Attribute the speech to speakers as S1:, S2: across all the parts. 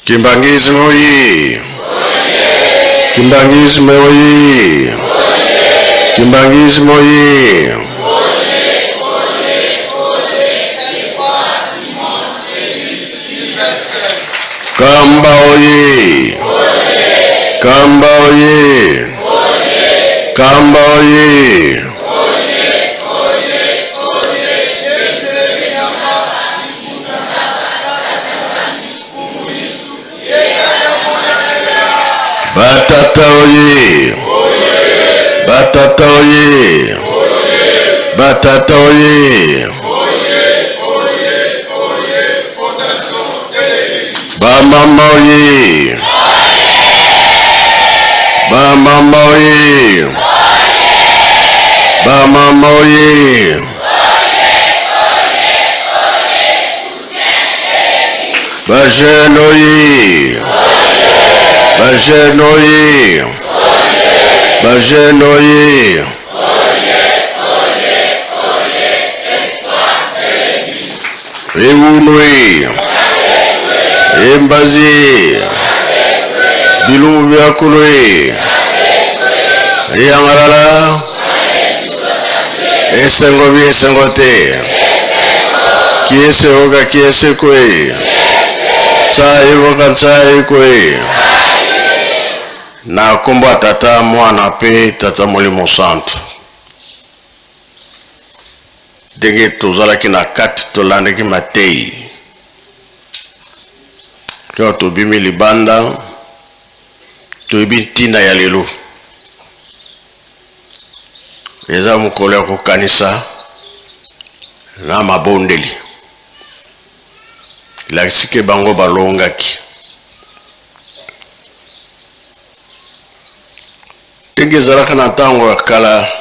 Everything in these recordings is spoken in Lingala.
S1: Kimbanguisme oye! Kimbanguisme oye! Kimbanguisme oye! Kamba oye! Kamba oye! Kamba oye! Batata oye! Batata oye! Batata oye! Bamama oye! Bamama oye! Bamama oye! Ba jeune oye! Ba jeune oye! Ba jeune oye! Ewunwe! Embazi! Bilumbu bya kulwe! Eyangalala! Esengo bi esengo te! Kiese oka kiese kwe! Tsayi oka tsayi kwe! Na kombo ya Tata, Mwana pe Tata Molimo Santu. Ndenge tozalaki na kati tolandaki mateyi. Kaka tobimi libanda toyebi ntina ya lelo. Eza mokolo ya kokanisa na mabondeli. Elakisi ke bango balongaki. Ndenge ezalaka na ntango ya kala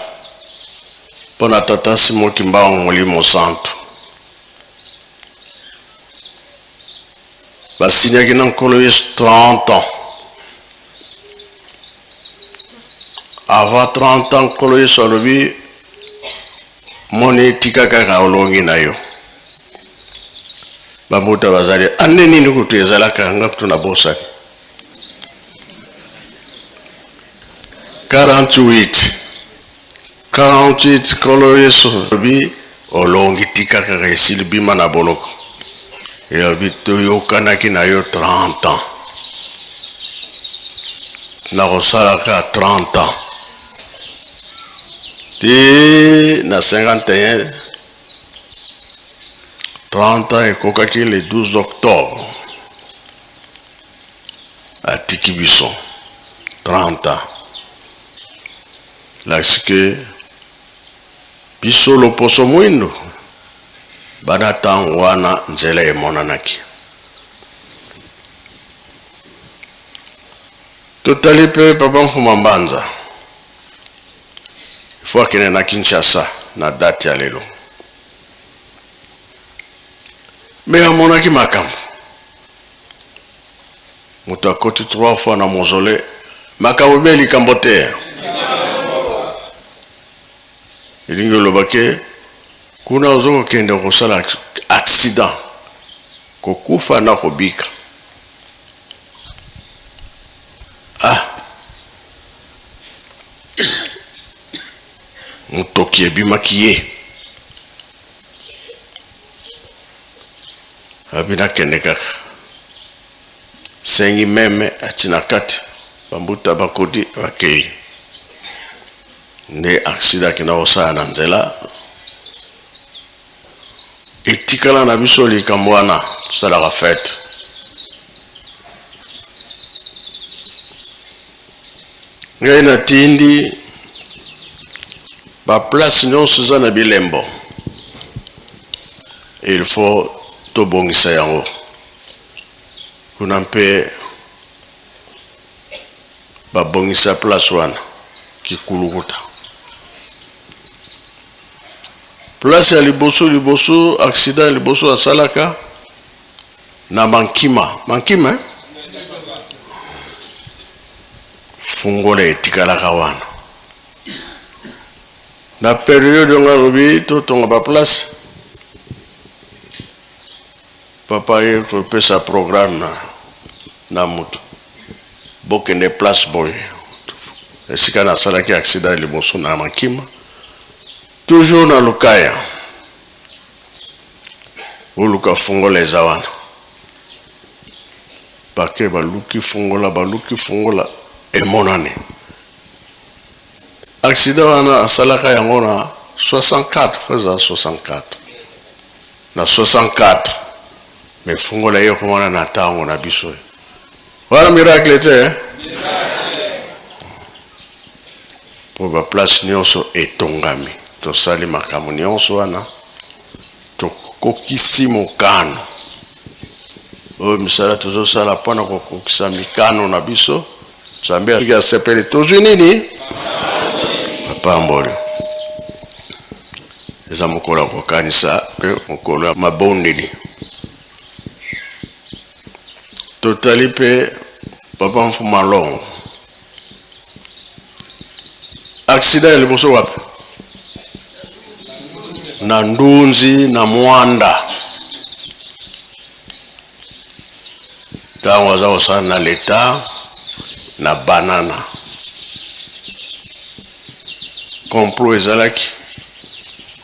S1: mpo na Tata Simon Kimbangu Molimo Santu. Basinyaki na Nkolo Yesu 30 ans. Avant 30 ans Nkolo Yesu alobi moni tika kaka olongi na yo. Bambuta bazali ane nini kutu ezalaka nga kutu nabosani. 48 48 Nkolo Yesu alobi olongi tika kaka esili bima na boloko. Elobi toyokanaki na yo 30 ans. Nakosalaka 30 ans. Ti na 51 30 ans ekokaki le 12 octobre. Atiki biso 30 ans. Lakisi ke biso loposo mwindo banda ntango wana nzela emonanaki. Totali mpe papa Mfuma Mbanza ifo akende na Kinshasa na date ya lelo, me amonaki makambo. Moto akoti trois fois na mausolee, makambo be likambo te. Elingi oloba ke kuna ozo kokende kosala accident, kokufa na kobika. Ah, motoki ebimaki ye abi nakende kaka sengi meme ati na kati bambuta bakoti bakei nde accident akenda kosala na nzela etikala na biso likambo wana tosalaka fete ngai natindi baplace nyonso eza na bilembo il faut tobongisa yango kuna mpe babongisa place wana kikulukuta place ya liboso liboso accident ya liboso asalaka na mankima mankima eh? Fungola etikalaka wana na periode yango alobi totonga baplace papa ye kopesa programme na. na moto bokende place boye esika nasalaki accident liboso na Makima, toujours na Lukaya, oluka fungola eza wana. Bake baluki fungola, baluki fungola, emonani. Accident wana asalaka yango na 64, fo ezala 64 na 64, mais fungola ye ekomana na ntango na biso oyo. Wana miracle te, eh? Mpo baplace nyonso etongami, tosali makambo nyonso wana, tokokisi mokano oyo. Misala tozosala mpona kokokisa mikano na biso, Nzambe soki asepeli, tozwi nini? Mapamboli. Eza mokolo ya kokanisa mpe mokolo ya mabondeli. Totali mpe papa Mfuma Longo, accident ya liboso wapi? Na Ndunzi na Mwanda, ntango aza kosala na leta na banana. Complot ezalaki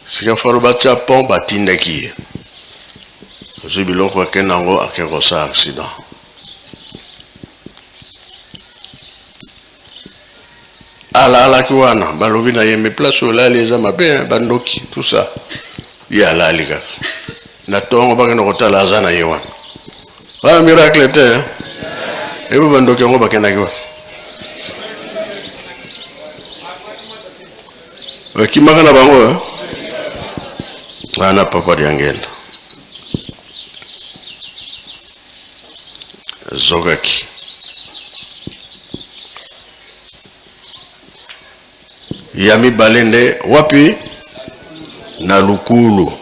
S1: sika falo batia pont, batindaki ye, azwi biloko, akende yango, ake kosala accident. Alalaki wana, balobi na ye: "Mais place oyo olali eza mabe, bandoki, tout ça." Ye alali kaka. Na ntongo bakende kotala, aza na ye wana. Wana miracle te? Ebo bandoki yango bakendaki wana, bakimaka na bango wana. Papa Diangenda azokaki. Ya mibale nde wapi? Na Lukulu.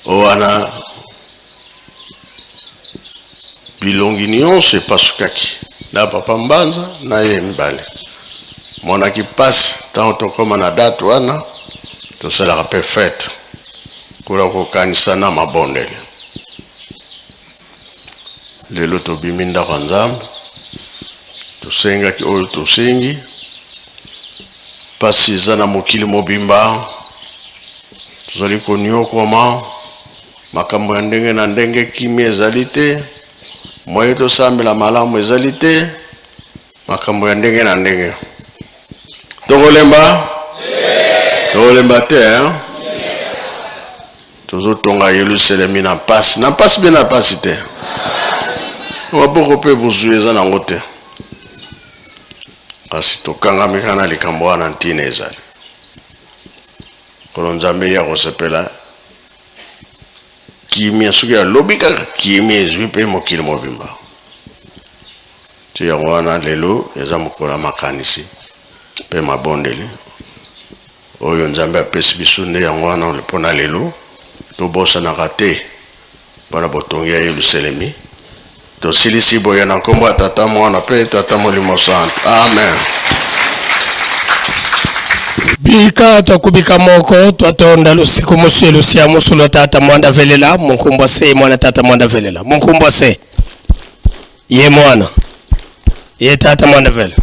S1: Wana bilongi nyonso epasukaki na papa Mbanza na ye mibale, monaki mpasi. Ntango tokóma na date wana, tosalaka mpe fête kuna kokanisa na mabondeli. Lelo tobimi ndako ya Nzambe, tosengaki oyo tosengi. Mpasi eza na mokili mobimba, tozali koniokwama makambo ya ndenge na ndenge, kimia ezali te, moye tosambela malamu ezali te, makambo ya ndenge na ndenge. Tokolemba, tokolemba te, hein? Tozotonga Yelusalemi na mpasi, na mpasi mpe na mpasi te, maboko mpe bozwi eza nango te, kasi tokangami kaka na likambo wana. Ntina ezali Nkolo Nzambe ya kosepela kimia. Soki alobi kaka, kimia ezwi mpe mokili mobimba. Ti yango wana lelo eza mokolo ya makanisi mpe mabondeli oyo Nzambe apesi biso. Nde yango wana mpona lelo tobosanaka te mpona botongi ya Yelusalemi. Tosilisi boye na nkombo ya Tata, Mwana mpe Tata Molimo Santo, amen.
S2: Bika twakubika moko twatonda lusiku musu elusia musulo tata mwanda velela munkumbwa se mwana tata mwanda velela munkumbwa se ye mwana ye tata mwanda velela.